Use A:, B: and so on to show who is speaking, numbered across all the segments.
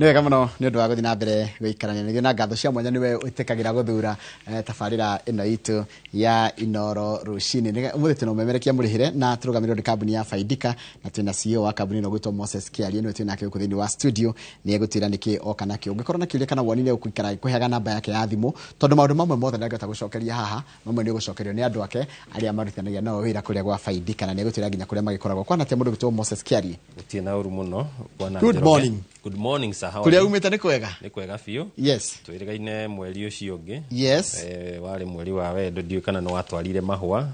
A: Nĩ wega mũno nĩ ũndũ wa gũthiĩ na mbere gũikarania nĩguo, na ngatho cia mwanya nĩwe wĩtĩkagĩra gũthura tabarĩra ĩno itũ ya Inoro Rũcinĩ. Ũmũthĩ twĩna ũmemerekia mũrĩhĩre na tũrũgamĩrĩrwo nĩ kambuni ya Faidika, na twĩna CEO wa kambuni ĩno gwĩtwo Moses Kĩarie, nĩwe twĩ nake gũkũ thĩinĩ wa studio. Nĩ egũtwĩra nĩkĩ oka nakĩo. Ũngĩkorwo na kĩũria kana woni, nĩ egũikara agĩkũheaga namba yake ya thimũ, tondũ maũndũ mamwe mothe ndangĩhota gũcokeria haha, mamwe nĩ ũgũcokerio nĩ andũ ake arĩa marutithanagia nao wĩra kũrĩa gwa Faidika, na nĩ egũtwĩra nginya kũrĩa magĩkoragwo. Kwana atĩa mũndũ gwĩtwo Moses Kĩarie?
B: Gũtirĩ na ũru mũno, bwana
A: Good
B: Njoroge.
A: morning.
B: Good morning, sir. How are
A: Kũrĩa
B: you?
A: umĩte nĩ kwega?
B: Nĩ kwega biũ. Twĩrĩgaine mweri ũcio ũngĩ. Warĩ mweri wa wendo, ndiũĩ kana nĩ watwarire mahũa.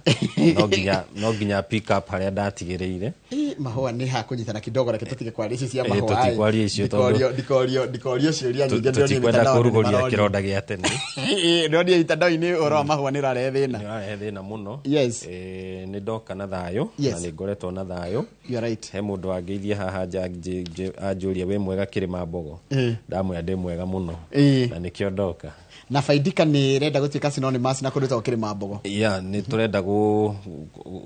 B: No nginya pick up harĩa ndatigĩrĩire.
A: Ĩ, mahũa nĩ hakũnyitana kidogo, reke tũtige kwaria icio cia mahũa.
B: Tũtikwaria icio tondũ-
A: Ndikorio ciũria nyingĩ, ndĩronire
B: Tũtikwenda
A: mitandao andũ nĩ
B: kũrugũria
A: marorio.
B: kĩronda gĩa tene.
A: Ĩ, ndĩronire mitandao-inĩ ũhoro wa mahũa nĩ ũrarehe thĩna.
B: Nĩ ũrarehe thĩna mũno. Nĩ ndoka na thayũ na nĩ ngoretwo na thayũ.
A: You are right.
B: He mũndũ wangeithia haha nja anjũria, "Wĩ mwega Kĩrĩma Mbogo?" Ndamwĩra ndĩ mwega mũno. Na nĩkĩo ndoka.
A: Na Faidika nĩ ĩrenda gũtuĩka synonymous na kũndũ gwĩtagwo Kĩrĩma Mbogo.
B: Yeah, nĩ tũrenda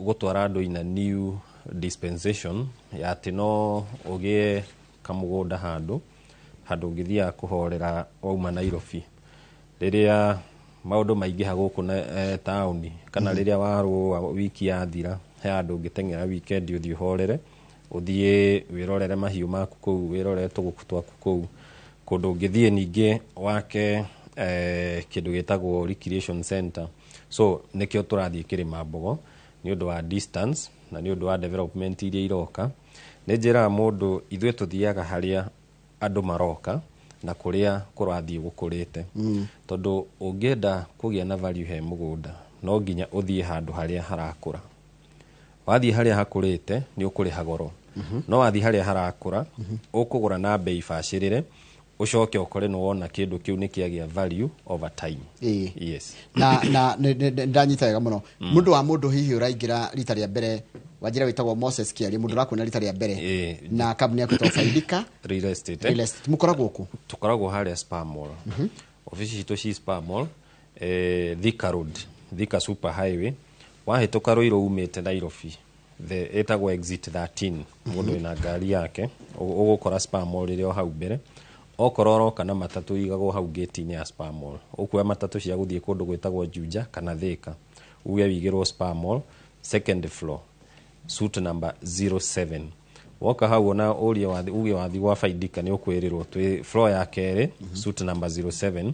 B: gũtwara andũ in a new dispensation ya atĩ no ũgĩe kamũgũnda handũ handũ ũngĩthiaga kũhorera wauma Nairobi rĩrĩa maũndũ maingĩha gũkũ na taũni, kana rĩrĩa warũa wiki yathira, he handũ ũngĩteng'era weekend ũthiĩ ũhorere, ũthiĩ wĩrorere mahiũ maku kũu, wĩrorere tũgũkũ twaku kũu. Kũndũ ũngĩthiĩ ningĩ wake kĩndũ gĩtagwo recreation center. So nĩkĩo tũrathiĩ Kĩrĩma Mbogo nĩ ũndũ wa distance na nĩ ũndũ wa development iria iroka. Nĩ njĩraga mũndũ ithuĩ tũthiaga harĩa andũ maroka na kũrĩa kũrathiĩ gũkũrĩte, tondũ ũngĩenda kũgĩa na value he mũgũnda, no nginya ũthiĩ handũ harĩa harakũra. Wathiĩ harĩa hakũrĩte nĩ ũkũrĩha goro, no wathiĩ harĩa harakũra ũkũgũra na bei bacĩrĩre, ũcoke ũkore nĩ wona kĩndũ kĩu nĩ kĩagĩa value over time. Yes.
A: Na ndanyita wega mũno. Mũndũ wa mũndũ hihi ũraingĩra rita rĩa mbere, wanjĩra wĩtagwo Moses Kĩarie, mũndũ ũrakuona rita rĩa mbere, na kambuni yaku ĩtagwo Faidika
B: Real Estate,
A: Real Estate, mũkoragwo kũ?
B: Tũkoragwo harĩa Spar Mall. Ofici citũ ci Spar Mall, Thika Road, Thika Super Highway. Wahĩtũka Rũirũ umĩte Nairobi, the ĩtagwo exit 13. Mũndũ wĩna ngari yake ũgũkora Spar Mall ĩrĩ o hau mbere. Okorwo ũroka na matatũ, igagwo hau gate-inĩ ya Spar Mall. Ũkuoya matatũ cia gũthiĩ kũndũ gwĩtagwo Juja kana Thika, uge wigĩrwo Spar Mall, second floor, suite number 07. Woka hau ona ũrie wathi, uge wathi gwa Faidika, nĩ ũkwĩrĩrwo twĩ floor ya kerĩ, suite number 07.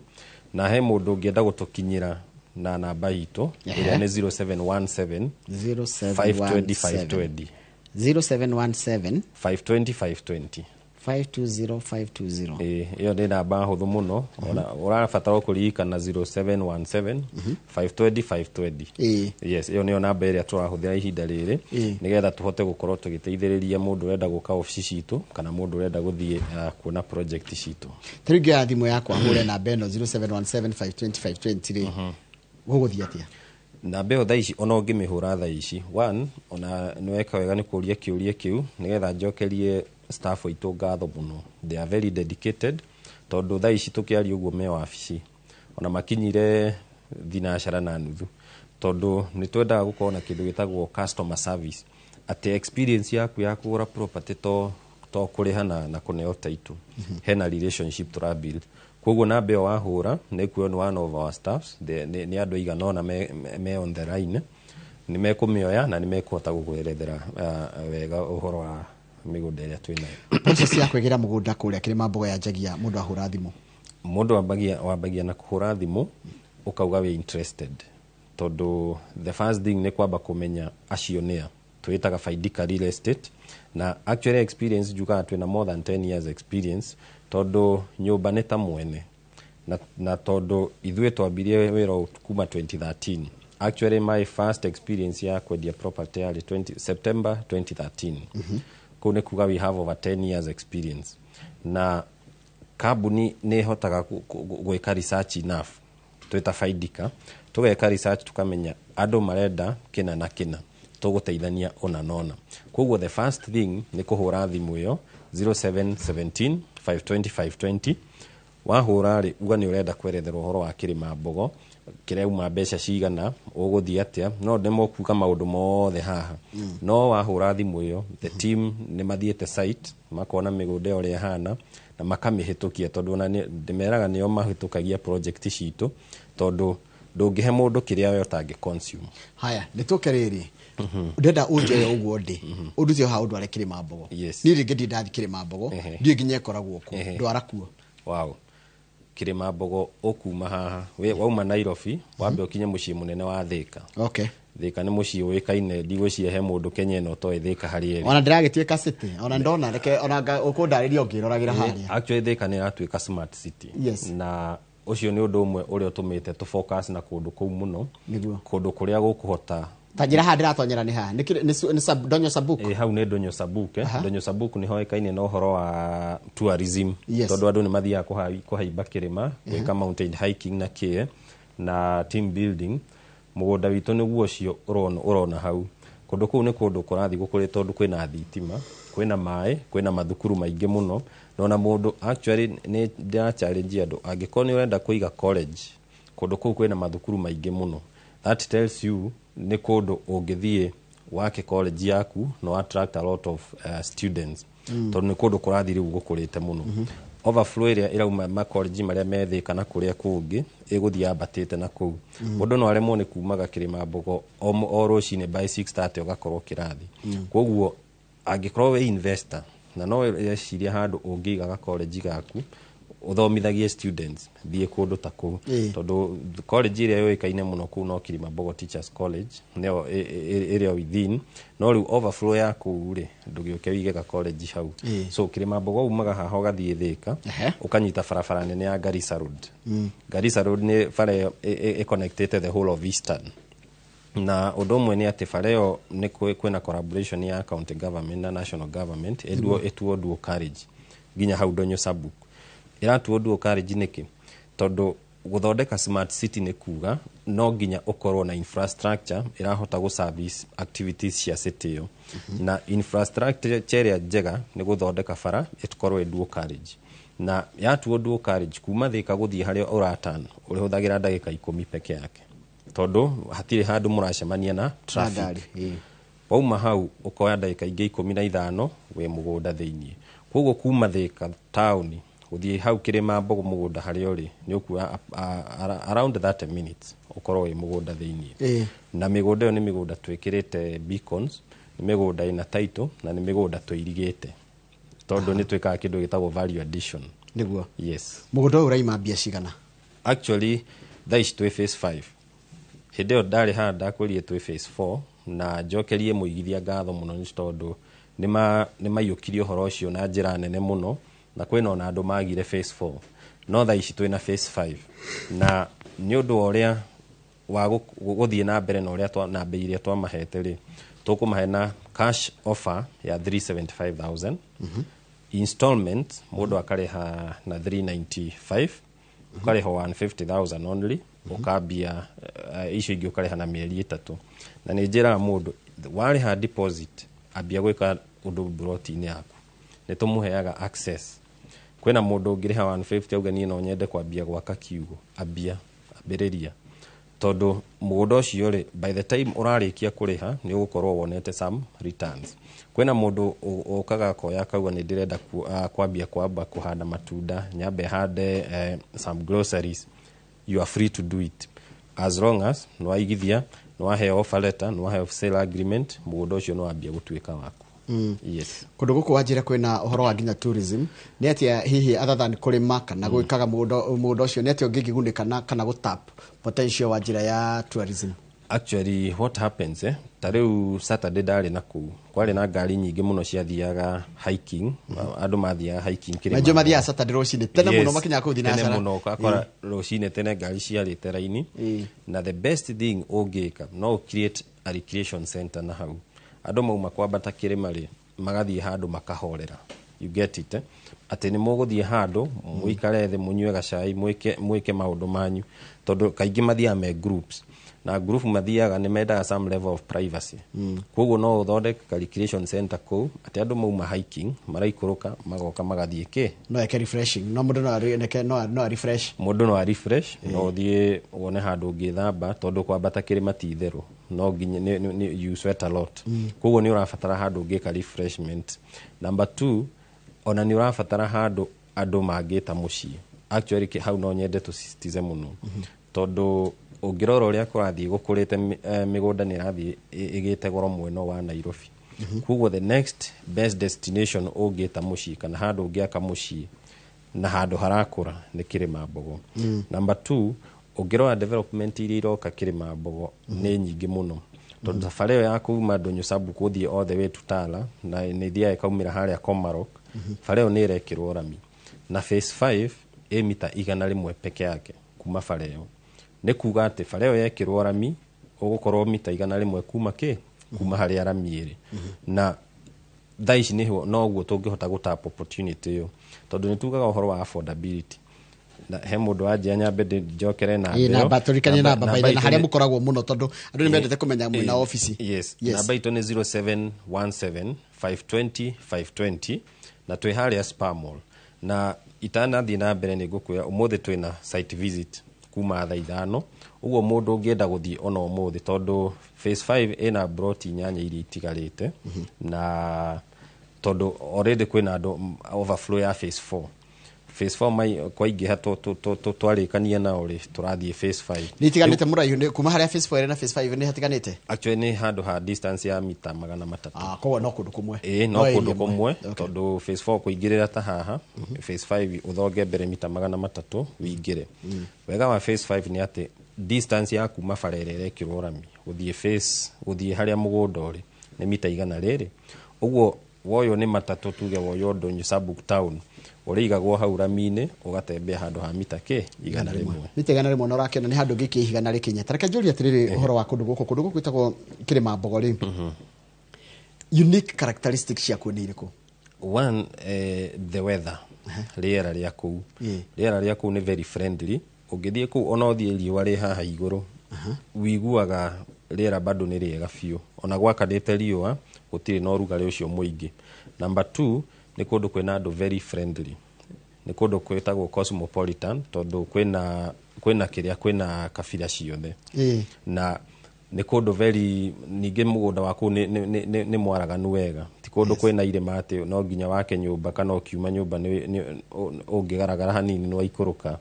B: Na he mũndũ ũngĩenda gũtũkinyĩra na namba itũ ĩrĩa nĩ 0717 520 520.
A: 0717
B: 520 520.
A: 520 520.
B: Ĩĩ, ĩyo nĩ namba hũthũ mũno, ona ũrabatara kũririkana 0717 520 520. Yes, ĩyo nĩyo namba ĩrĩa tũrahũthĩra ihinda rĩrĩ nĩgetha tũhote gũkorwo tũgĩteithĩrĩria mũndũ ũrenda gũka obici citũ kana mũndũ ũrenda gũthiĩ kuona project citũ.
A: Ta rĩu ngĩoya thimũ yakwa hũre namba ĩno 0717 520 520 rĩ, gũgũthiĩ atĩa?
B: Namba ĩyo thaa ici ona ũngĩmĩhũra thaa ici one, ona nĩ weka wega nĩ kũria kĩũria kĩu nĩgetha njokerie staff aitũ ngatho mũno. They are very dedicated, tondũ thaa ici tũkĩaria ũguo me wabici, ona makinyire 6:30, tondũ nĩ twendaga gũkorwo na kĩndũ gĩtagwo customer service, atĩ experience yaku ya kũgũra property to kũrĩha na kũneo title, hena relationship tũra build. Koguo namba ĩyo wahũra nĩ kuoywo nĩ one of our staffs. Nĩ andũ aigana ũna me on the line, nĩ mekũmĩoya na nĩ mekũhota gũkwerethera wega ũhoro wa mĩgũnda ĩrĩa twĩ nayo.
A: Process ya kwĩgĩra mũgũnda kũrĩa Kĩrĩma Mbogo ya njagia mũndũ ahũra thimũ?
B: Mũndũ wambagia na kũhũra thimũ ũkauga wĩ interested, tondũ the first thing nĩ kwamba kũmenya acio nĩa twĩtaga Faidika Real Estate. Na actually experience njugaga twĩna more than 10 years experience, tondũ nyũmba nĩ ta mwene na tondũ ithuĩ twambirie wĩra ũyũ kuma 2013. Actually my first experience ya kwendia property yarĩ 20, September 2013. Kũu nĩ kuga we have over 10 years experience, na kambuni nĩ ĩhotaga gwĩka research enough. Twĩta Faidika tũgeka research, tukamenya andũ marenda kĩna na kĩna, tũgũteithania ũna na ũna. Koguo the first thing nĩ kũhũra thimũ ĩyo 0717 520 520. Wahũra rĩ, uga nĩ ũrenda kweretherwo ũhoro wa Kĩrĩma Mbogo, kĩrauma mbeca cigana, ũgũthiĩ atĩa. No nĩ mokuga maũndũ mothe haha, no wahũra thimũ ĩyo, the team nĩ mathiĩte site, makona mĩgũnda ĩyo ũrĩa ĩhana, Na makamĩhĩtũkia, tondũ ona ndĩmeraga nĩo mahĩtũkagia project citũ, tondũ ndũngĩhe mũndũ kĩrĩa we ũtangĩ consume.
A: Haya, nĩ tũke rĩrĩ, ndĩrenda ũnjoe ũguo ndĩ ũndute haha ũndware Kĩrĩma Mbogo. Niĩ rĩngĩ ndirĩ ndathiĩ Kĩrĩma Mbogo. Ndiũĩ nginya ĩkoragwo kũ. Ndwara kuo.
B: Wow, Kĩrĩma Mbogo ũkuma haha wauma Nairobi, wambe ũkinye mũciĩ mũnene wa Thĩka. Thĩka nĩ mũciĩ ũĩkaine, ndigwĩciria he mũndũ Kenya ĩno ũtoĩ Thĩka harĩa ĩrĩ.
A: Ona ndĩragĩtuĩka city, ona ndona, reke ona ũkũndarĩria ũngĩroragĩra harĩa.
B: Actually Thĩka nĩ ĩratuĩka smart city. Na ũcio nĩ ũndũ ũmwe ũrĩa ũtũmĩte tũ focus na kũndũ kũu mũno. Kũndũ kũrĩa gũkũhota.
A: Ta njĩra haha ndĩratonyera nĩ haha. Nĩ Donyo Sabuk?
B: Ĩ, hau nĩ Donyo Sabuk, eh. Donyo Sabuk nĩ hoĩkaine na ũhoro wa tourism. Tondũ andũ nĩ mathiaga kũhaimba kĩrĩma, gwĩka mountain hiking na kĩĩ na team building. Mũgũnda witũ nĩguo ũcio ũrona hau. Kũndũ kũu nĩ kũndũ kũrathiĩ gũkũrĩte, tondũ kwĩna thitima, kwĩna maĩ, kwĩna mathukuru maingĩ mũno. Na ona mũndũ actually nĩ ndĩra challenge andũ, angĩkorwo nĩ ũrenda kũiga college, kũndũ kũu kwĩna mathukuru maingĩ mũno. That tells you nĩ kũndũ ũngĩthiĩ wake college yaku no attract a lot of students, tondũ nĩ kũndũ kũrathiĩ rĩu gũkũrĩte mũno. Overflow ĩrĩa ĩrauma makolenji marĩa me Thĩka na kũrĩa kũngĩ ĩgũthiĩ yambatĩte na kũu. Mũndũ no aremwo nĩ kumaga Kĩrĩma Mbogo o rũcinĩ by 6:30 ũgakorwo kĩrathi. Koguo angĩkorwo wĩ investor na no weciria handũ ũngĩigaga college gaku ũthomithagie students, thiĩ kũndũ ta kũu. Tondũ college ĩrĩa yũĩkaine mũno kũu no Kilimambogo Teachers College, nĩyo ĩrĩa within, no rĩu overflow ya kũu rĩ, ndũgĩũke wĩige ga college hau. So Kilimambogo umaga haha ũgathiĩ Thĩka, ũkanyita barabara nene ya Garissa Road. Garissa Road nĩ bara ĩyo ĩ-connectĩte the whole of Eastern. Na ũndũ ũmwe nĩ atĩ bara ĩyo nĩ kwĩna collaboration ya county government na national government ĩtuo dual carriage nginya hau Donyo Sabuk. Ĩratuo dual carriage nĩkĩ? Tondũ gũthondeka smart city nĩ kuga no nginya ũkorwo na infrastructure ĩrahota gũ service activities cia city ĩyo. Na infrastructure ĩrĩa njega nĩ gũthondeka bara ĩkorwo ĩ dual carriage. Na yatuo dual carriage, kuma Thĩka gũthiĩ harĩa ũratan ũrĩhũthagĩra ndagĩka 10 peke yake, tondũ hatirĩ handũ mũracemania na traffic.
A: Ngari, ĩĩ.
B: Wauma hau ũkoya ndagĩka ingĩ 15 wĩ mũgũnda thĩiniĩ. Koguo kuma Thĩka taũni gũthiĩ hau Kĩrĩma Mbogo mũgũnda harĩa ũrĩ nĩ ũkuoya around 30 minutes ũkorwo wĩ mũgũnda thĩiniĩ. Na mĩgũnda ĩyo nĩ mĩgũnda twĩkĩrĩte beacons, nĩ mĩgũnda ĩna title na nĩ mĩgũnda tũirigĩte, tondũ nĩ twĩkaga kĩndũ gĩtagwo value addition. Yes.
A: Mũgũnda ũyũ ũraima mbia cigana?
B: Actually thaa ici twĩ phase 5. Hĩndĩ ĩyo ndarĩ haha ndakwĩrire twĩ phase 4, na njokerie mũigithia ngatho mũno nĩ tondũ nĩ maiyũkirie ũhoro ũcio na njĩra nene mũno, na kwĩna ona andũ magire phase 4, no thaa ici twĩna phase 5, na nĩ ũndũ wa ũrĩa wa gũthiĩ na mbere na ũrĩa na mbei iria twamahete rĩ, tũkũmahe na cash offer ya 375,000. Installment mũndũ akarĩha na 395, ũkarĩha 150,000 only, ũkambia icio ingĩ ũkarĩha na mĩeri 3. Na nĩ njĩraga mũndũ warĩha deposit ambia gwĩka ũndũ broti-inĩ yaku, nĩ tũmũheaga access. Kwĩna mũndũ ũngĩrĩha 150 auge niĩ no nyende kwambia gwaka kiugo, ambia ambĩrĩria, tondũ mũgũnda ũcio rĩ, by the time ũrarĩkia kũrĩha nĩ ũgũkorwo wonete some returns. Kwĩna mũndũ ũkaga akoya akauga nĩ ndĩrenda kwambia kwamba kũhanda matunda, nyambe hande some groceries. You are free to do it as long as nĩ waigithia, nĩ waheo offer letter, nĩ waheo sale agreement, mũgũnda ũcio nĩ wambia gũtuĩka waku. Yes.
A: Kũndũ gũkũ wanjĩra kwĩna ũhoro wa nginya tourism, nĩ atĩa hihi other than kũrĩma kana gwĩkaga mũgũnda ũcio, nĩ atĩa ũngĩkĩgunĩka na kana gũtap potential wa njĩra ya tourism?
B: Actually what happens, ta rĩu Saturday ndarĩ na kũu, kwarĩ na ngari nyingĩ mũno ciathiaga hiking. Andũ mathiaga hiking kĩrĩma.
A: Na njũĩ mathiaga Saturday rũcinĩ tene mũno, makinyaga kũu
B: tene
A: thinacara
B: mũno, ũgakora rũcinĩ tene ngari ciarĩte raini. Na the best thing ũngĩka no create a recreation center na hau andũ mauma kwambata kĩrĩma rĩ, magathiĩ handũ makahorera. You get it, eh? Atĩ nĩ mũgũthiĩ handũ mũikare thĩ, mũnyue gacai, mwĩke maũndũ manyu, tondũ kaingĩ mathiaga me groups, na group mathiaga nĩ mendaga some level of privacy. Koguo no ũthondeke ka recreation center kũu, atĩ andũ mauma hiking maraikũrũka magoka magathiĩ kĩ.
A: No eke refreshing, no mũndũ no areke no a refresh.
B: Mũndũ no a refresh, no ũthiĩ wone handũ ũngĩthamba, tondũ kwambata kĩrĩma ti itherũ, no nginya you sweat a lot. Koguo nĩ ũrabatara handũ ũngĩka refreshment. Number 2, ona nĩ ũrabatara handũ Andũ mangĩta mũciĩ, actually hau no nyende tũsisitize mũno, tondũ ũngĩrora ũrĩa kũrathiĩ gũkũrĩte, mĩgũnda nĩ ĩrathiĩ ĩgĩte goro mwena wa Nairobi. Koguo the next best destination ũngĩta mũciĩ kana handũ ũngĩaka mũciĩ na handũ harakũra nĩ Kĩrĩma Mbogo. Number two, ũngĩrora development iria iroka Kĩrĩma Mbogo nĩ nyingĩ mũno, tondũ thabarĩ ĩyo ya kuma Ndũnyũ Sabuk gũthiĩ all the way to Tala na nĩ ithiaga ĩkaumĩra harĩa Komarok, bara ĩyo nĩ ĩrekĩrwo rami na phase 5 ĩ mita 100 peke yake kuma bara ĩyo. Nĩ kuga atĩ bara ĩyo yekĩrwo rami, ũgũkorwo mita 100 kuma kĩ kuma harĩa rami ĩrĩ. Na thaa ici nĩho noguo tũngĩhota gũtap opportunity ĩyo, tondũ nĩ tugaga ũhoro wa affordability na he mũndũ wanjia nyambe njokere namba
A: Ĩ,
B: ĩyo.
A: namba tũrikanie namba
B: Namba
A: baithe na
B: itũ
A: harĩa mũkoragwo mũno, tondũ andũ nĩ mendete kũmenya mwĩna obici.
B: Yes. Namba itũ nĩ 0717 520 520 na twĩ harĩa Spar Mall. Na itanathiĩ na mbere, nĩ ngũkwĩra ũmũthĩ twĩna site visit kuma thaa 5. Ũguo mũndũ ũngĩenda gũthiĩ ona ũmũthĩ, tondũ phase 5 ĩna broti inyanya iria itigarĩte, na tondũ already kwĩna andũ overflow ya phase 4. Phase 4 mai kwaingĩha twarĩkania nao rĩ, tũrathiĩ phase 5.
A: Nĩ itiganĩte mũraihu? Nĩ kuma harĩa phase 4 ĩrĩ na phase 5 nĩ hatiganĩte?
B: Actually nĩ handũ ha distance ya mita 300.
A: Ah, koguo no kũndũ kũmwe.
B: Ĩĩ, no
A: area
B: kũndũ
A: ĩmwe.
B: kũmwe, tondũ phase 4 kũingĩrĩra ta haha, phase 5 ũthonge mbere mita 300 wĩingĩre. Wega wa phase 5 nĩ atĩ distance ya kuma bara ĩrĩa ĩrekĩrwo rami gũthiĩ phase gũthiĩ harĩa mũgũnda ũrĩ nĩ mita igana rĩrĩ. Ũguo woywo nĩ matatũ, tuge woywo Ndũnyũ Sabuk town, ũrĩigagwo hau rami-inĩ, ũgatembea handũ ha mita kĩ 100.
A: Mita 100, na ũrakĩona nĩ handũ ngĩkia ihiga na rĩkinya. Ta reke njũrie atĩrĩrĩ, ũhoro wa kũndũ gũkũ, kũndũ gũkũ gwĩtagwo Kĩrĩma Mbogo rĩ, unique characteristics ciakuo nĩ irĩkũ?
B: One, the weather, rĩera rĩa kũu. Rĩera rĩa kũu nĩ very friendly. Ũngĩthiĩ kũu, ona ũthiĩ riũa rĩ haha igũrũ, wiguaga rĩera bado nĩ rĩega biũ. Ona gwakanĩte riũa, gũtirĩ na ũrugarĩ ũcio mũingĩ. Number two, nĩ kũndũ kwĩna andũ very friendly. Nĩ kũndũ kwĩtagwo cosmopolitan, tondũ kwĩna kĩrĩa kwĩna kabira ciothe. Na nĩ kũndũ very, ningĩ mũgũnda wa kũu nĩ mwaraganu wega, ti kũndũ kwĩna irĩma atĩ no nginya wake nyũmba kana ũkiuma nyũmba ũngĩgaragara hanini nĩ waikũrũka.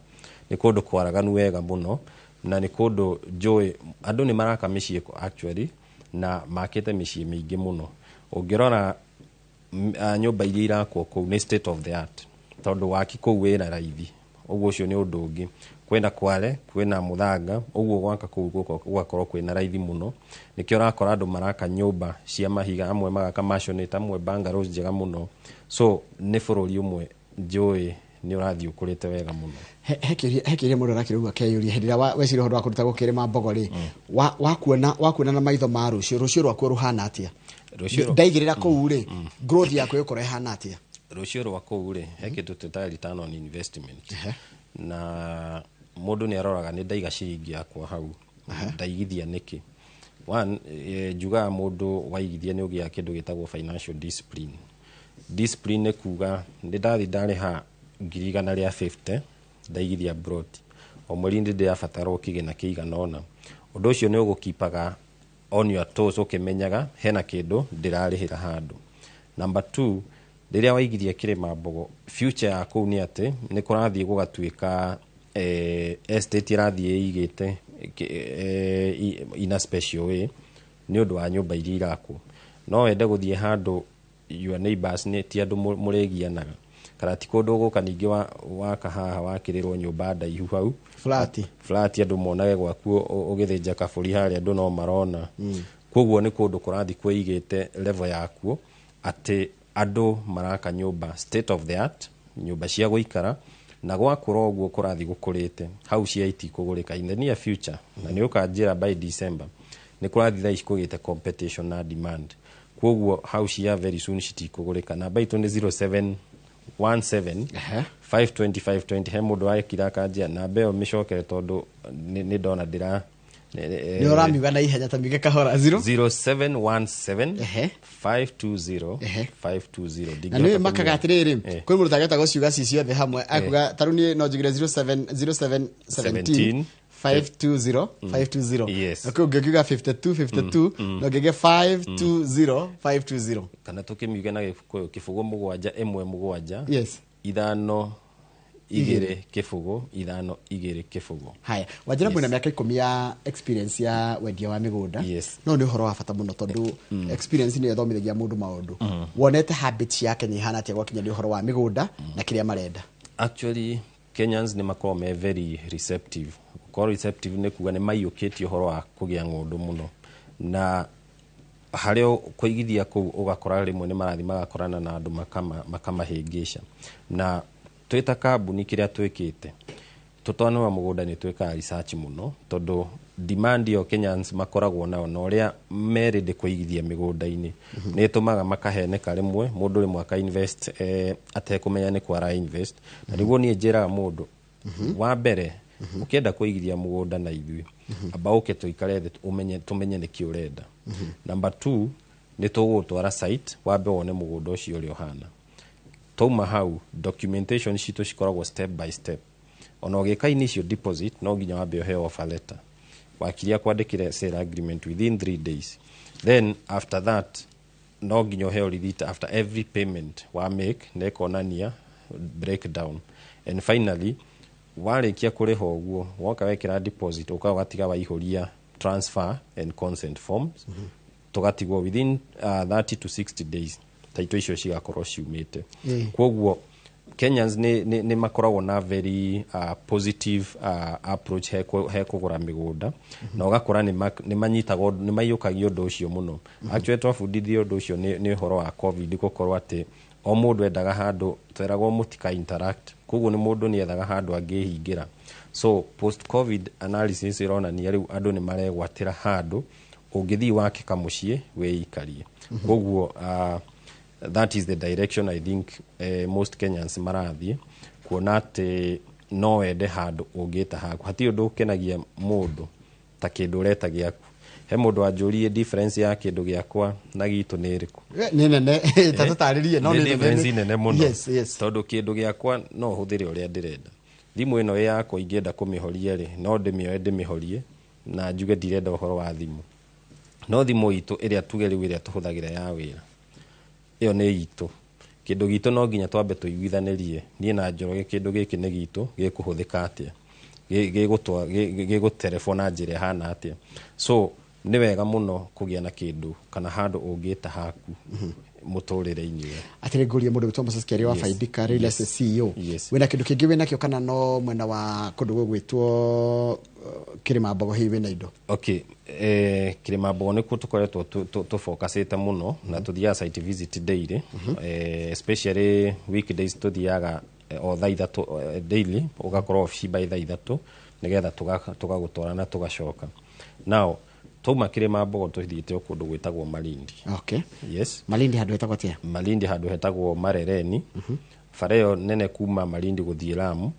B: Nĩ kũndũ kwaraganu wega mũno, na nĩ kũndũ njũĩ andũ nĩ maraka mĩciĩ actually, na makĩte mĩciĩ mĩingĩ mũno. Ũngĩrora nyũmba iria irakwo kũu nĩ state of the art, tondũ waki kũu wĩna raithi. Ũguo ũcio nĩ ũndũ ũngĩ. Kwĩna kware, kwĩna mũthanga, ũguo gwaka kũu gũgakorwo kwĩna raithi mũno. Nĩkĩo ũrakora andũ maraka nyũmba cia mahiga, amwe magaka maisonette, amwe bungalows njega mũno. So nĩ bũrũri ũmwe njũĩ nĩ ũrathiĩ ũkũrĩte wega mũno.
A: He kĩũria mũndũ arakĩrĩgua akeyũria hĩndĩ ĩrĩa weciria ũhoro wa kũruta gũkĩrĩma mbogo rĩ, wakuona na maitho ma rũciũ, rũciũ rwakuo rũhana atĩa? Ndaigĩrĩra kũu rĩ, growth yaku ĩgũkorwo ĩhana atĩa?
B: Rũciũ rwa kũu rĩ, he kĩndũ twĩtaga return on investment, na mũndũ nĩ aroraga nĩ ndaiga ciringi yakwa hau, ndaigithia nĩkĩ. One, njugaga mũndũ waigithia nĩ ũgĩaga kĩndũ gĩtagwo financial discipline. Discipline nĩ kuga nĩ ndathi ndarĩha 150,000, ndaigithia broti, o mweri ndĩ ndĩrabatarwo kĩgĩna kĩigana ũna. Ũndũ ũcio nĩ ũgũkipaga on your toes, ũkĩmenyaga hena kĩndũ ndĩrarĩhĩra handũ. Number two, rĩrĩa waigithia Kĩrĩma Mbogo, future ya kũu nĩ atĩ nĩ kũrathiĩ gũgatuĩka estate ĩrathiĩ ĩigĩte in a special way nĩ ũndũ wa nyũmba iria irakwo. No wende gũthiĩ handũ your neighbors nĩ ti andũ mũrĩgianaga, kana ti kũndũ ũgũka ningĩ waka haha wakĩrĩrwo nyũmba ndaihu hau.
A: Flat.
B: Flat, andũ monage gwaku ũgĩthĩnja kabũri harĩa, andũ no marona. Koguo nĩ kũndũ kũrathiĩ kwĩigĩte level yakuo, atĩ andũ maraka nyũmba state of the art, nyũmba cia gũikara, na gwakũra ũguo kũrathiĩ gũkũrĩte, hau cia itikũgũrĩka in the near future. Na nĩ ũkanjĩra by December nĩ kũrathiĩ thaa ici kũgĩte competition na demand, koguo hau cia very soon citikũgũrĩka. Namba itũ nĩ 0717 520 520. He mũndũ wekira akanjia namba ĩyo mĩcokere, tondũ nĩ ndona ndĩra
A: Nĩ ũramiuga na ihenya, ta miuge kahora. Zero
B: 0717 520 520.
A: Na nĩ makaga atĩrĩrĩ, kwĩ mũndũ tangĩhota gũciuga ci ciothe hamwe, akuga ta rĩu niĩ no njugire 07 07 17 520 520.
B: Yes.
A: Na kwĩ ũngĩ ũngiuga 52 52, na ũngĩge 520 520.
B: Kana tũkĩmiuge na Gĩkũyũ, 0 7 1 7
A: Yes.
B: 5. 2 0 5 2 0.
A: Haya, Wanjira, mwina mĩaka 10 ya experience ya wendia wa mĩgũnda.
B: Yes.
A: No nĩ ũhoro wa bata mũno tondũ experience nĩyo ĩthomithagia mũndũ maũndũ. Wonete habit ya Kenya ihana atĩa gwakinya nĩ ũhoro wa mĩgũnda na kĩrĩa marenda?
B: Actually, Kenyans nĩ makoragwo me very receptive. Gũkorwo receptive nĩ kuga nĩ maiyũkĩtie ũhoro wa kũgĩa ng'ũndũ mũno, na harĩa kũigithia kũu ũgakora rĩmwe nĩ marathiĩ magakorana na andũ makamahĩngĩca. Na twĩ ta kambuni, kĩrĩa twĩkĩte tũtanora mũgũnda nĩ twĩkaga research mũno, tondũ demand ĩyo Kenyans makoragwo nayo na ũrĩa merĩndĩ kũigithia mĩgũnda-inĩ nĩ ĩtũmaga makaheneka rĩmwe, mũndũ rĩmwe aka invest atekũmenya nĩ kũ ara invest. Na nĩguo niĩ njĩraga mũndũ wa mbere, ũkĩenda kũigithia mũgũnda na ithuĩ, amba ũke tũikare thĩ, ũmenye, tũmenye nĩkĩ ũrenda. Number two, nĩ tũgũgũtwara site, wambe wone mũgũnda ũcio ũrĩa ũhana. Twauma hau, documentation citũ cikoragwo step by step. Ona ũgĩka initial deposit, no nginya wambe ũheo offer letter, wakiria kwandĩkĩre sale agreement within 3 days. Then after that, no nginya ũheo receipt after every payment wa make, na ĩkonania breakdown. And finally, warĩkia kũrĩha ũguo, woka wekĩra deposit, ũka ũgatiga waihũria transfer and consent forms. Tũgatigwo within 30 to 60 days taito icio cigakorwo ciumĩte. Koguo Kenyans nĩ makoragwo na very positive approach he kũgũra mĩgũnda, na ũgakora nĩ manyitagwo, nĩ maiyũkagia ũndũ ũcio mũno. Actually, twabundithio ũndũ ũcio nĩ ũhoro wa COVID, gũkorwo atĩ o mũndũ endaga handũ tweragwo mũtika interact, koguo nĩ mũndũ nĩ ethaga handũ angĩhingĩra. So post COVID analysis ĩronania rĩu andũ nĩ maregwatĩra handũ ũngĩthiĩ wake kamũciĩ wĩikarie. Koguo that is the direction I think most Kenyans marathiĩ, kuona atĩ no wende handũ ũngĩta haku. Hatirĩ ũndũ ũkenagia mũndũ ta kĩndũ ũreta gĩaku. He mũndũ wanjũririe difference ya kĩndũ gĩakwa na gitũ nĩ ĩrĩkũ.
A: Nĩ nene, ta tũtarĩrie, no
B: nĩ
A: nĩ
B: difference nene mũno.
A: Yes.
B: Tondũ kĩndũ gĩakwa no hũthĩre ũrĩa ndĩrenda. Thimũ ĩno ĩ yakwa, ingĩenda kũmĩhoria rĩ, no ndĩmĩoe ndĩmĩhorie na njuge ndirenda ũhoro wa thimũ. No thimũ itũ ĩrĩa tuge rĩu ĩrĩa tũhũthagĩra ya wĩra, ĩyo nĩ itũ. Kĩndũ gitũ no nginya twambe tũiguithanĩrie niĩ na Njoroge, kĩndũ gĩkĩ nĩ gitũ, gĩkũhũthĩka atĩa, gĩgũterebwo na njĩra ĩhana atĩa. So nĩ wega mũno kũgĩa na kĩndũ kana handũ ũngĩta haku mũtũrĩre-inĩ ũyũ.
A: Atĩrĩ, ngũrie mũndũ gwĩtwo Moses Kĩario wa Faidika Real Estate CEO. Wĩna kĩndũ kĩngĩ wĩnakĩo kana no mwena wa kũndũ gũgwĩtwo Kĩrĩma Mbogo hihi wĩna indo?
B: Okay, Kĩrĩma Mbogo nĩkuo tũkoretwo tũfocusĩte mũno, na tũthiaga site visit daily, especially weekdays tũthiaga o thaa 3 daily, ũgakorwo obici by thaa 3 nĩgetha tũgagũtwara na tũgacoka. Now twauma Kĩrĩma Mbogo tũthiĩte o kũndũ gwĩtagwo Malindi. Yes.
A: Malindi handũ hetagwo atĩa?
B: Malindi handũ hetagwo Marereni, bara ĩyo nene kuma Malindi gũthiĩ Lamu.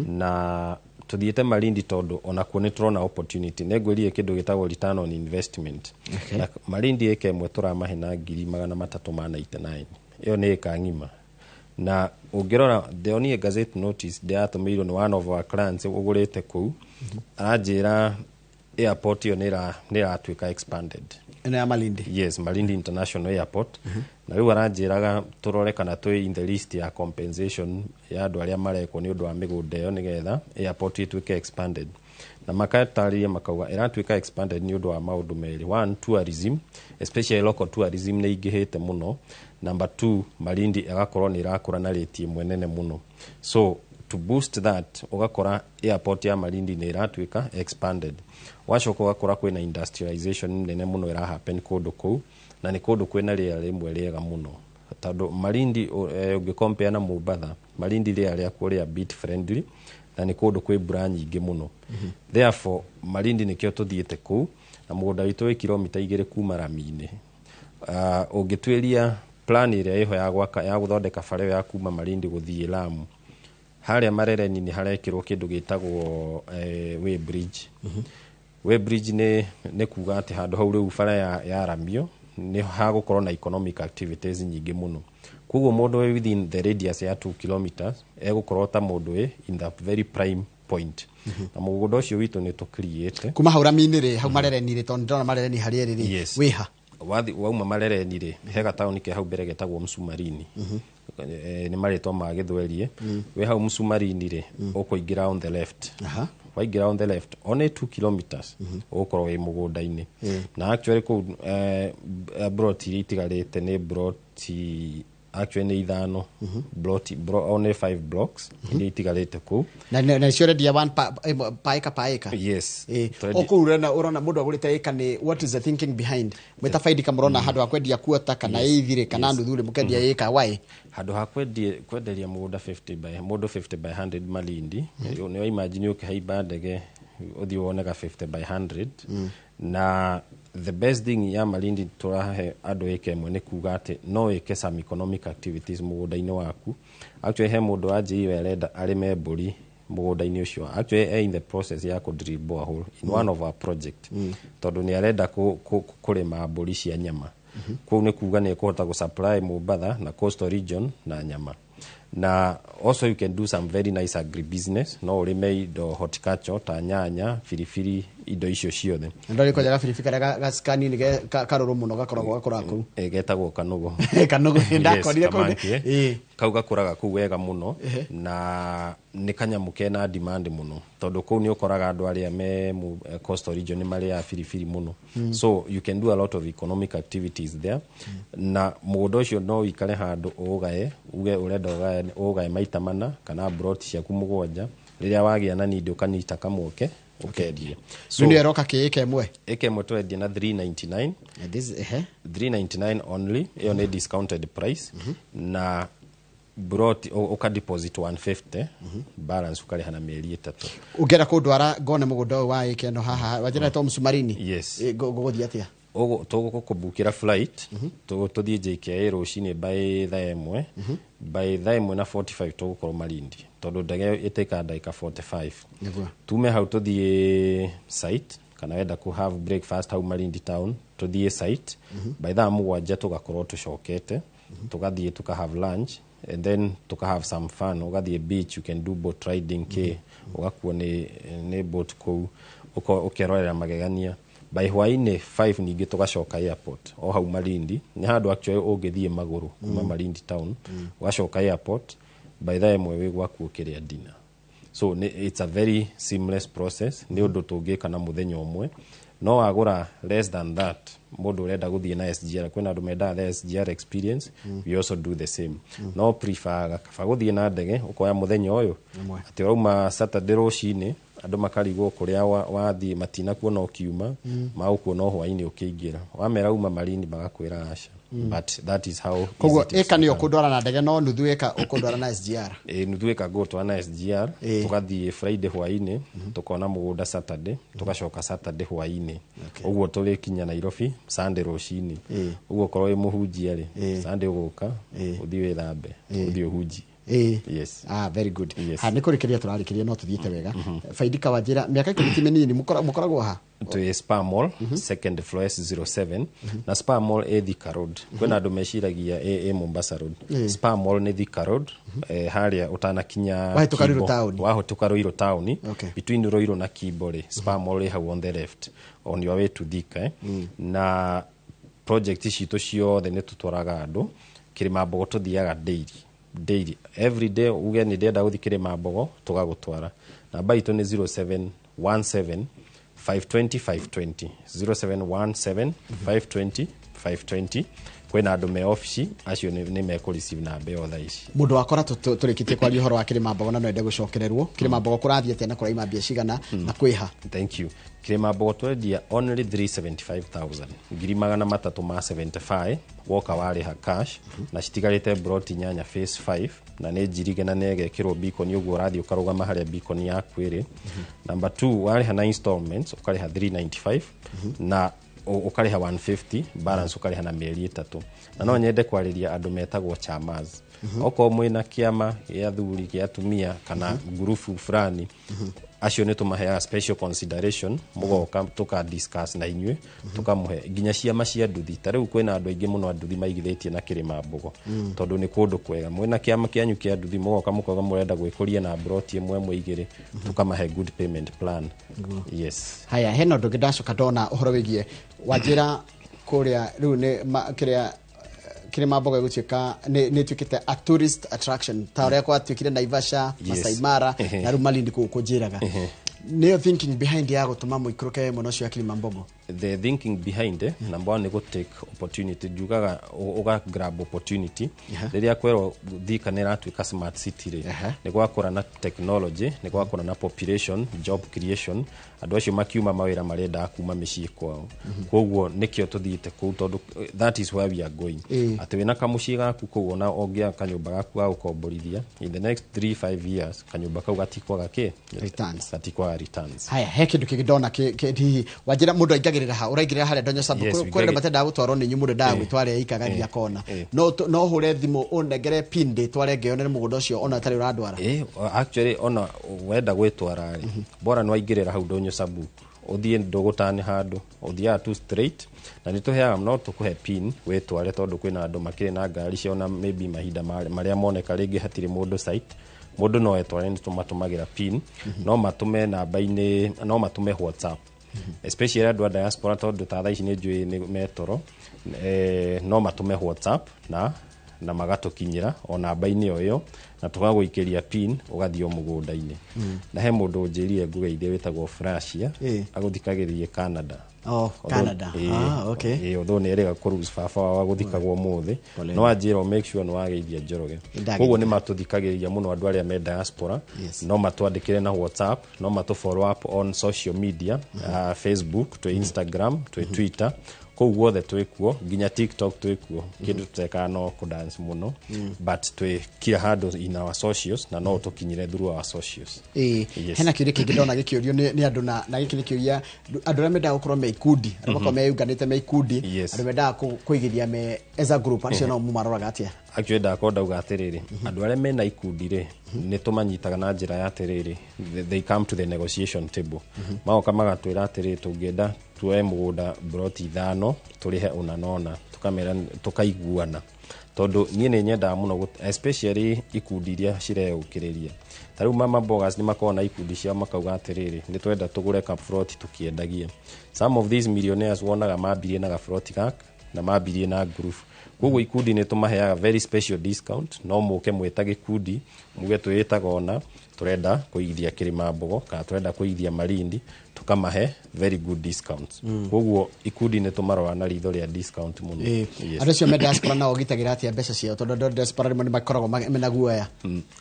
B: Na tũthiĩte Malindi tondũ onakuo nĩ tũrona opportunity. Nĩ ngwĩrire kĩndũ gĩtagwo return on investment. Na Malindi ĩka ĩmwe tũramahe na 399,000. Ĩyo nĩ ĩka ng'ima. Na ũngĩrora, ndĩronire gazette notice ndĩratũmĩirwo nĩ one of our clients ũgũrĩte kũu, aranjĩra airport ĩyo nĩ ĩratuĩka expanded.
A: Ĩno ya Malindi?
B: Yes, Malindi International Airport. Na rĩu aranjĩraga tũrore kana twĩ in the list ya compensation ya andũ arĩa marekwo nĩ ũndũ wa mĩgũnda ĩyo, nĩgetha airport ĩtuĩke expanded. Na makatarĩria makauga ĩratuĩka expanded nĩ ũndũ wa maũndũ merĩ. One, tourism, especially local tourism, nĩ ingĩhĩte mũno. Number two, Malindi ĩgakorwo nĩ ĩrakũra na rate ĩmwe nene mũno. So to boost that, ũgakora airport ya Malindi nĩ ĩratuĩka expanded. Wacoka ũgakora kwĩna industrialization nene mũno ĩra happen kũndũ kũu, na nĩ kũndũ kwĩna rĩera rĩmwe rĩega mũno, tondũ Malindi ũngĩ na Mombatha, Malindi rĩera rĩakuo rĩa bit friendly, na nĩ kũndũ kwĩ mbura nyingĩ mũno. Therefore, Malindi nĩkĩo tũthiĩte kũu, na mũgũnda witũ wĩ kilomita 2 kuma rami-inĩ. Ũngĩtuĩria plan ĩrĩa ĩho ya gwaka, ya gũthondeka bara ĩyo ya kuma Malindi gũthiĩ Lamu, harĩa Marereni nĩ harekĩrwo kĩndũ gĩtagwo way bridge. Way bridge nĩ kuga atĩ handũ hau rĩu bara ya ramio nĩ hagũkorwo na economic activities nyingĩ mũno. Koguo mũndũ wĩ within the radius ya 2 kilometers egũkorwo ta mũndũ wĩ in the very prime point. Na mũgũnda ũcio witũ nĩ tũ create
A: Kuma hau rami-inĩ rĩ, hau Marereni rĩ, tondũ ndĩrona Marereni harĩa ĩrĩ rĩ, wĩha?
B: Wathi wauma Marereni rĩ, he gataũni ke hau mbere getagwo Msumarini. Nĩ marĩtwa ma gĩthwerie. Wĩ hau Msumarini rĩ, ũkũingĩra on the left. Waingĩra on the left only 2 kilometers, ũgũkorwo wĩ mũgũnda-inĩ. Na actually kũu broti iria itigarĩte nĩ broti, actually nĩ ithano broti, only 5 blocks iria itigarĩte kũu.
A: Na nĩcio ũrendia one pa ĩka pa ĩka?
B: Yes.
A: O kũu ũrona mũndũ agũrĩte ĩka nĩ, what is the thinking behind? Mwĩta Faidika mũrona handũ ha kwendia kuota kana ithirĩ kana nuthu rĩ, mũkendia ĩka, why?
B: Handũ ha kwenderia mũgũnda 50 by mũndũ 50 by 100 Malindi, nĩ imagine ũkĩhaimba ndege ũthiĩ wonega 50 by 100. Na the best thing ya Malindi tũrahe andũ ĩka ĩmwe nĩ kuga atĩ no ĩke some economic activities mũgũnda-inĩ waku. Actually he mũndũ wanjĩire arenda arĩme mbũri mũgũnda-inĩ ũcio. Actually e in the process ya kũ drill borehole in one of our project, tondũ nĩ arenda kũrĩma mbũri cia nyama kũu. Nĩ kuga nĩ ekũhota gũ supply Mombatha na coastal region na nyama. Na also you can do some very nice agribusiness, no ũrĩme indo horticulture ta nyanya, biribiri, indo icio ciothe.
A: Ndori kwenjaga biribiri karĩa kanini karũrũ mũno gakoragwo gakũraga kũu.
B: Getagwo kanugo.
A: Kanugo, ndakorire kũu.
B: Kamanki, eh. Kau gakũraga kũu wega mũno na nĩ kanyamũ kena demand mũno, tondũ kũu nĩ ũkoraga andũ arĩa me coastal region nĩ marĩaga biribiri mũno. So you can do a lot of economic activities there. Na mũgũnda ũcio no ũikare handũ ũũgae, uge ũrenda ũũgae maita mana kana broti ciaku mũgwanja. Rĩrĩa wagĩa na need, ũkanyita kamweke ũkendia.
A: So nĩ ĩroka kĩ ĩka ĩmwe?
B: Ĩka ĩmwe twendia na 399.
A: This, ehe.
B: 399 only, ĩyo nĩ discounted price. Na broti ũka deposit 150, balance ũkarĩha na mĩeri 3.
A: Ũngĩenda kũndwara ngone mũgũnda ũyũ wa ĩka ĩno haha wanjĩra to Msumarini?
B: Yes.
A: Ngũgũthiĩ atĩa?
B: Tũgũkũbukĩra flight, tũthiĩ JKIA rũcinĩ by thaa 1. By thaa 1 na 45 tũgũkorwo Malindi, tondũ ndege ĩtĩkaga ndagĩka 45. Tume hau tũthiĩ site, kana wenda ku have breakfast hau Malindi town, tũthiĩ site. By thaa 7 tũgakorwo tũcokete, tũgathiĩ tuka have lunch and then tuka have some fun. Ũgathiĩ beach, you can do boat riding, k ũgakuo nĩ boat kũu, ũkerorera magegania. By hwainĩ 5 ningĩ tũgacoka airport o hau Malindi. Nĩ handũ actually ũngĩthiĩ magũrũ kuma Malindi town. Ũgacoka airport by thaa 1, wĩ gwaku ũkĩrĩa dinner. So it's a very seamless process, nĩ ũndũ tũngĩka na mũthenya ũmwe. No wagũra less than that, mũndũ ũrenda gũthiĩ na SGR, kwĩna andũ mendaga the SGR experience, we also do the same. No preferaga kaba gũthiĩ na ndege, ũkoya mũthenya ũyũ.
A: Ũmwe.
B: Atĩ ũrauma Saturday rũcinĩ, andũ makarigwo kũrĩa wathiĩ, matinakuona ũkiuma, magũkuona o hwainĩ ũkĩingĩra. Wamera uma Malindi, magakwĩra aca. But that is how
A: Koguo
B: easy it is.
A: ĩka nĩyo kũndwara na ndege, no nuthu ĩka ũkũndwara na SGR?
B: Ĩ, nuthu ĩka ngũgũtwara na SGR. Tũgathiĩ Friday hwainĩ, tukona mũgũnda Saturday, tũgacoka Saturday hwainĩ. Ũguo tũrĩkinya Nairobi Sunday rũcinĩ. Ũguo okorwo wĩ mũhunjia rĩ, Sunday ũgũka ũthiĩ wĩthambe, ũthiĩ ũhunjie. Yes.
A: Ah, very good.
B: Yes.
A: Ha, nĩ kũrĩkĩria tũrarĩkĩria, no tũthiĩte wega. Faidika, wanjĩra mĩaka 10 ti mĩnini, mũkoragwo ha?
B: Twĩ Spa Mall, second floor, S07. Na Spa Mall ĩ Thika Road. Kwĩna andũ meciragia ĩ Mombasa Road. Spa Mall nĩ Thika Road, harĩa ũtanakinya
A: Wahĩtũka Ruiru
B: Kimbo.
A: town.
B: Wahĩtũka Ruiru town.
A: Okay.
B: Between Ruiru na Kimbo rĩ, Spa Mall ĩ hau on the left on your way to Thika, eh. Na project citũ ciothe nĩ tũtwaraga andũ Kĩrĩma Mbogo. Tũthiaga daily daily, every day. Uge nĩ ndĩrenda gũthiĩ Kĩrĩma Mbogo, tũgagũtwara. Namba itũ nĩ 0717 520 520, 0717 520 520. Kwĩna andũ me ofici, acio nĩ mekũ receive namba ĩyo thaa ici.
A: Mũndũ wakora tũrĩkĩtie kwaria ũhoro wa Kĩrĩma Mbogo na no ende gũcokererwo, Kĩrĩma Mbogo kũrathiĩ atĩa na kũraima mbia cigana na kwĩha?
B: Thank you. Kĩrĩma Mbogo twendia only 375,000, ngiri magana matatũ ma 75, woka warĩha cash. Na citigarĩte broti inyanya phase 5, na nĩ njirige na nĩ ĩgekĩrwo beacon. Ũguo ũrathiĩ ũkarũgama harĩa beacon yaku ĩrĩ. Number 2, warĩha na installments ũkarĩha 395 na ũkarĩha 150, balance ũkarĩha na mĩeri 3. Na no nyende kwarĩria andũ metagwo chamas. Okorwo mwĩna kĩama gĩa athuri, gĩa atumia kana ngurubu fulani, acio nĩ tũmaheaga special consideration. Mũgoka tũka discuss na inyuĩ, tũkamũhe nginya ciama cia nduthi. Ta rĩu kwĩna andũ aingĩ mũno a nduthi maigithĩtie na Kĩrĩma Mbogo, tondũ nĩ kũndũ kwega. Mwĩna kĩama kĩanyu kĩa nduthi, mũgoka mũkauga mũrenda gwĩkũria na broti ĩmwe ĩmwe igĩrĩ, tũkamahe good payment plan. Yes.
A: Haya, hena ũndũ ũngĩ ndacoka ndona ũhoro wĩgiĩ wanjĩra. Kũrĩa rĩu nĩ kĩrĩa Kĩrĩmambogo ĩgũtuĩka nĩ ĩtuĩkĩte a tourist attraction ta ũrĩa gwatuĩkire Naivasha, Masai Mara, na rĩu Malindi kũu kũnjĩraga. Nĩyo thinking behind ya gũtũma mũikũrũke mwena ũcio wa Kĩrĩmambogo?
B: The thinking behind, number one, nĩ gũ take opportunity. Njugaga ũga grab opportunity rĩrĩa kwerwo Thika nĩ ĩratuĩka smart city rĩ, nĩ gwakũra na technology, nĩ gwakũra na population, job creation, andũ acio makiuma mawĩra marendaga kuma mĩciĩ kwao. Koguo nĩkĩo tũthiĩte kũu, tondũ that is where we are going, atĩ wĩna kamũciĩ gaku kũu, ona ũngĩaka kanyũmba gaku ga gũkomborithia, in the next 3 5 years kanyũmba kau gatikwaga kĩ?
A: Returns.
B: Gatikwaga returns.
A: Haya, he kĩndũ kĩngĩ ndona hihi wanjĩra mũndũ aingagĩrĩra ha, ũraingĩrĩra harĩa Ndonyo Sub?
B: Yes,
A: Kũrĩ andũ matendaga gũtwarwo nĩ inyuĩ, mũndũ endaga gwĩtwara ika agathiĩ akona. No hũre thimũ ũnengere pin ndĩtware ngeyonere mũgũnda ũcio ona ũtarĩ ũrandwara?
B: Actually, ona wenda gwĩtwara rĩ, bora nĩ waingĩrĩra hau Ndũnyũ Sabuk, ũthiĩ ndũgũtane handũ, ũthiaga tu straight, na nĩ tũheaga, no tũkũhe pin wĩtware, tondũ kwĩna andũ makĩrĩ na ngari ciao, na maybe mahinda marĩa moneka rĩngĩ hatirĩ mũndũ site, mũndũ no etware. Nĩ tũmatũmagĩra pin, no matũme namba-inĩ, no matũme WhatsApp, especially andũ a diaspora, tondũ ta thaa ici nĩ njũĩ nĩ metoro, no matũme WhatsApp na magatũkinyĩra o namba-inĩ o ĩyo, na tũgagũikĩria pin ũgathiĩ o mũgũnda-inĩ. Na he mũndũ ũnjĩrire ngũgeithie wĩtagwo Frasia, agũthikagĩrĩrie Canada.
A: Oh, Canada. Ah, okay.
B: Although nĩ erĩga kũruse baba wao agũthikagwo ũmũthĩ.
A: Pole.
B: No anjĩra make sure nĩ wageithia Njoroge.
A: Nĩndageithia.
B: Koguo nĩ matũthikagĩrĩria mũno andũ arĩa me diaspora. No matwandĩkĩre na WhatsApp, no matũ follow up on social media, Facebook, twĩ Instagram, twĩ Twitter, kũu guothe twĩkuo, nginya TikTok twĩkuo. Kĩndũ tutekaga no kũdance mũno, but twĩ kila handũ in our socials, na no ũtũkinyĩre through our socials.
A: Hena kĩũria kĩngĩ ndona gĩkĩũrio nĩ andũ, na gĩkĩ nĩ kĩũria andũ arĩa mendaga gũkorwo me ikundi, arĩa makorwo meyũnganĩte me ikundi, andũ mendaga kũigithia me as a group, acio no mũmaroraga atĩa?
B: Actually, ndakorwo ndauga atĩrĩrĩ, andũ arĩa mena ikundi rĩ, nĩ tũmanyitaga na njĩra ya atĩrĩrĩ, they come to the negotiation table, magoka magatwĩra atĩrĩrĩ, tũngĩenda tuoe mũgũnda broti 5, tũrĩhe ũna na ũna, tũkamera tũkaiguana, tondũ niĩ nĩ nyendaga mũno especially ikundi iria cireũkĩrĩria. Ta rĩu mama bogas nĩ makoragwo na ikundi ciao, makauga atĩrĩrĩ, nĩ twenda tũgũre kabroti tũkĩendagie. Some of these millionaires wonaga mambirie na gabroti gaka na mambirie na group. Koguo ikundi nĩ tũmaheaga very special discount. No mũke mwĩta gĩkundi, muge twĩĩtaga ona tũrenda kũigithia Kĩrĩmambogo kana tũrenda kũigithia Malindi, tũkamahe very good discounts. Koguo ikundi nĩ tũmarora na ritho rĩa discount mũno.
A: Andũ acio me diaspora nao ũgitagĩra atĩa mbeca ciao, tondũ andũ a diaspora rĩmwe nĩ makoragwo mena guoya?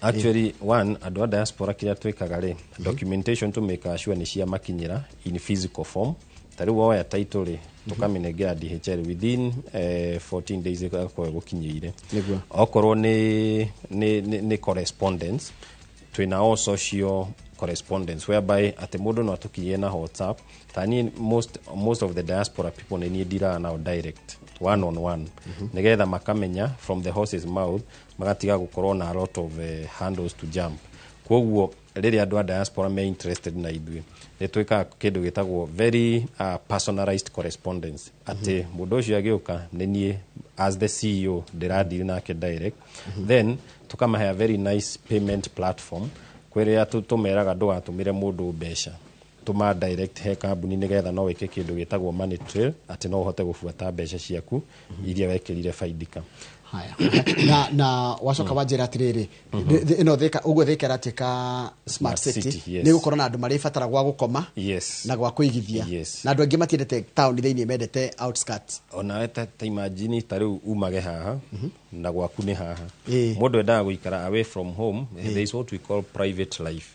B: Actually, one, andũ a diaspora kĩrĩa twĩkaga rĩ, documentation tũmĩkaga sure nĩ ciamakinyĩra in physical form. Ta rĩu woya title rĩ, tũkamĩnengera DHL within 14 days ĩgakorwo ĩgũkinyĩire. Okorwo nĩ correspondence, twĩna all social correspondence, whereby atĩ mũndũ no atũkinyĩre na WhatsApp. Ta niĩ, most of the diaspora people nĩ niĩ ndiraga nao direct, one on one, nĩgetha makamenya from the horse's mouth, magatiga gũkorwo na a lot of handles to jump. Koguo rĩrĩa andũ a diaspora me interested na ithuĩ, nĩ twĩkaga kĩndũ gĩtagwo very personalized correspondence, atĩ mũndũ ũcio agĩũka, nĩ niĩ as the CEO ndĩradili nake direct. Then tũkamahea very nice payment platform, kwĩrĩa tũmeraga ndũgatũmĩre mũndũ mbeca, tũma direct he kambuni, nĩgetha no wĩke kĩndũ gĩtagwo money trail, atĩ no ũhote gũbuata mbeca ciaku iria wekĩrire Faidika.
A: Haya, na wacoka wanjĩra atĩrĩrĩ, ĩno Thika ũguo, Thika ĩratuĩka smart
B: Smart
A: city,
B: city, yes.
A: nĩ gũkorwo na andũ marĩbatara gwa gũkoma na gwa kũigithia, na andũ aingĩ matiendete taũni thĩinĩ, mendete outskirts.
B: Onawe ta imagine, ta rĩu umage haha na gwaku nĩ haha, mũndũ endaga gũikara away from home. There is what we call private life.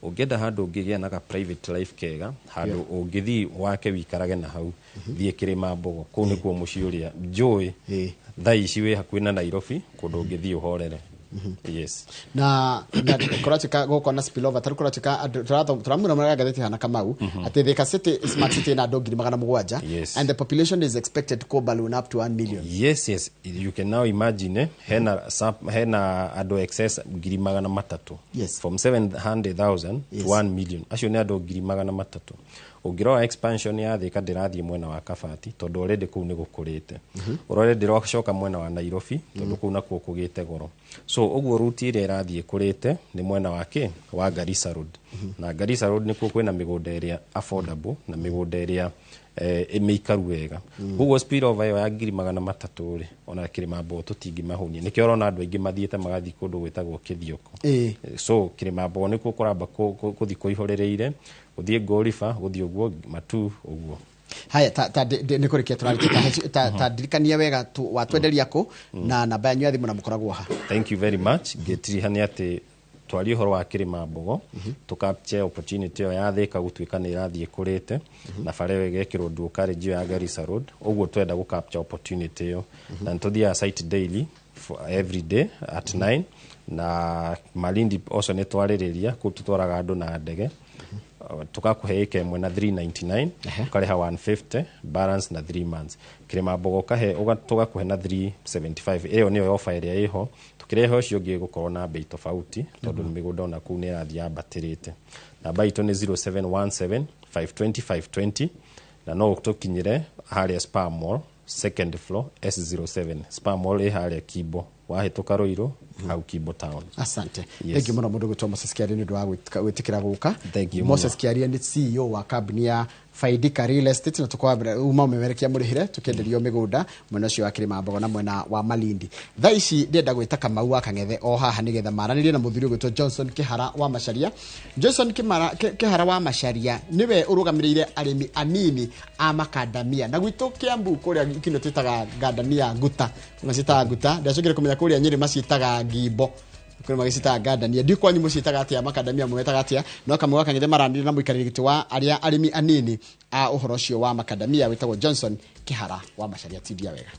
B: Ũngĩenda handũ ũngĩgĩa na ka private life kega, handũ ũngĩthiĩ wake wĩikarage na hau, thiĩ Kĩrĩma Mbogo, kũu nĩkuo mũciĩ ũrĩa njũĩ. Thaa ici wĩ hakuhĩ na Nairobi, kũndũ ũngĩthiĩ ũhorere. Yes.
A: Na kũratuĩka gũkorwo na spillover, tarĩu kũratuĩka andũ tũramuna mara ngathĩti hana Kamau atĩ Thika City smart city ĩna andũ 700,000, and the population is expected to go balloon up to 1 million.
B: Yes, you can now imagine, hena andũ excess 300,000. From 700,000 to 1 million, acio nĩ andũ 300,000. Ũngĩrora expansion ya Thika ndĩrathiĩ mwena wa Kabati, tondũ already kũu nĩ gũkũrĩte. Already ndĩracoka mwena wa Nairobi, tondũ kũu nakuo kũgĩte goro. So ũguo route ĩrĩa ĩrathiĩ ĩkũrĩte nĩ mwena wa kĩ wa Garissa Road. Na Garissa Road nĩkuo kwĩna mĩgũnda ĩrĩa affordable na mĩgũnda ĩrĩa mĩikaru wega. Koguo spill over ĩyo ya 300,000 rĩ, ona Kĩrĩmambogo tũtingĩmahũnia. Nĩkĩo ũrona andũ aingĩ mathiĩte magathiĩ kũndũ gwĩtagwo Kĩthioko. So Kĩrĩmambogo nĩkuo kũramba gũthiĩ kũihũrĩrĩire, gũthiĩ Ngoliba, gũthiĩ ũguo Matu ũguo.
A: Haya, ta nĩ kũrĩkia tũrarĩkia, ta ndirikania wega watwenderia kũ na namba yanyu ya thimũ na mũkoragwo ha.
B: Thank you very much. Ngĩtiriha nĩ atĩ twarie ũhoro wa Kĩrĩmambogo, tũ capture opportunity ĩyo ya Thĩka gũtuĩka nĩ ĩrathiĩ ĩkũrĩte na bara ĩyo ĩgekĩrwo dual carriage ĩyo ya Garissa Road. Ũguo twenda gũ capture opportunity ĩyo na nĩ tũthiaga site daily for every day at 9. Na Malindi also nĩ twarĩrĩria kũu, tũtwaraga andũ na ndege, tũgakũhe ĩka ĩmwe na 399, ũkarĩha 150 balance na 3 months. Kĩrĩmambogo kahe tũgakũhe na 375. Ĩyo nĩyo ofa ĩrĩa ĩho. Tũkĩrehe ũcio ũngĩ ĩgũkorwo na bei tofauti tondũ mĩgũnda ona kũu nĩ ĩrathiĩ yambatĩrĩte. Namba itũ nĩ 0717 520 520, na no tũkinyĩre harĩa Spar Mall, second floor, S07. Spar Mall ĩ harĩa Kimbo, wahĩtũka Ruiru hau Kimbo town.
A: Asante.
B: Yes.
A: Thank you mũno mũndũ gwĩtwo Moses Kiaria nĩ ũndũ wa gwĩtĩkĩra gũka.
B: Thank you.
A: Moses Kiaria nĩ CEO wa kambuni ya Faidika Real Estate, na tukwambira uma ũmemerekia mũrĩhĩre tũkĩenderio mĩgũnda mwena ũcio wa Kĩrĩmambogo na mwena wa Malindi. Thaa ici ndĩrenda gwĩta Kamau wa Kang'ethe o haha nĩgetha maranĩrie na mũthuri ũgwĩtwo Johnson Kĩhara wa Macharia. Johnson Kĩhara wa Macharia nĩwe ũrũgamĩrĩire arĩmi anini a makandamia na gwitũ Kiambu kũrĩa kĩndũ twĩtaga ngandamia nguta, maciĩtaga nguta. Ndacokire kũmenya kũrĩa Nyĩrĩ maciĩtaga ngimbo, kũrĩ magĩciĩtaga ngandamia. Ndiũ kwanyu mũciĩtaga atĩa makandamia, mũmetaga atĩa? No Kamau wa Kang'ethe maranĩrie na mũikarĩri gĩtĩ wa arĩa arĩmi anini a ũhoro ũcio wa makandamia wĩtagwo Johnson Kĩhara wa Macharia. Tindia wega.